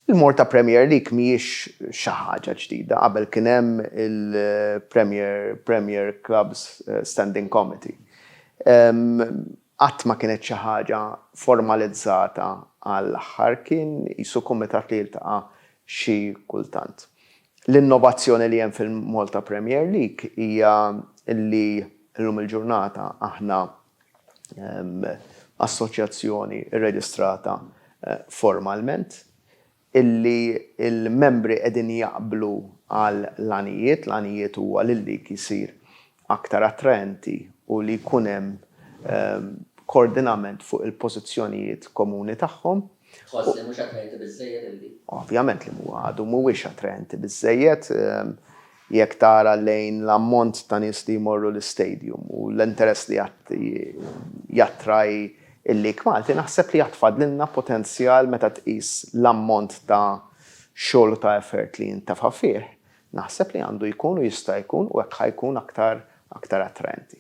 Il-Malta Premier League mhijiex xi ħaġa ġdida, qabel kien hemm il-Premier Premier Clubs Standing Committee. Qatt ma kienet xi ħaġa formalizzata għall-aħħar, kien qisu kumitat li jiltaqa' xi kultant. L-innovazzjoni li hemm fil-Malta Premier League hija li llum il-ġurnata aħna assoċjazzjoni rreġistrata formalment, illi l-membri qegħdin jaqblu għal l-għanijiet, l-għanijiet huwa li l-league jsir aktar attraenti u li jkun hemm koordinament fuq il-pożizzjonijiet komuni tagħhom. Tħoss li mhux attraenti biżżejjed il-league? Ovvjament li mhu għadu mhuwiex attraenti biżżejjed. Jekk tara lejn l-ammont ta' nies li jmorru l-istadium u l-interess li jattrai il-league Malti, naħseb li għad fadlilna potenzjal meta tqis l-ammont ta' xogħol u ta' effort li jintefa' fih, naħseb li għandu jkun u jista' jkun u hekk ħa jkun aktar aktar attraenti.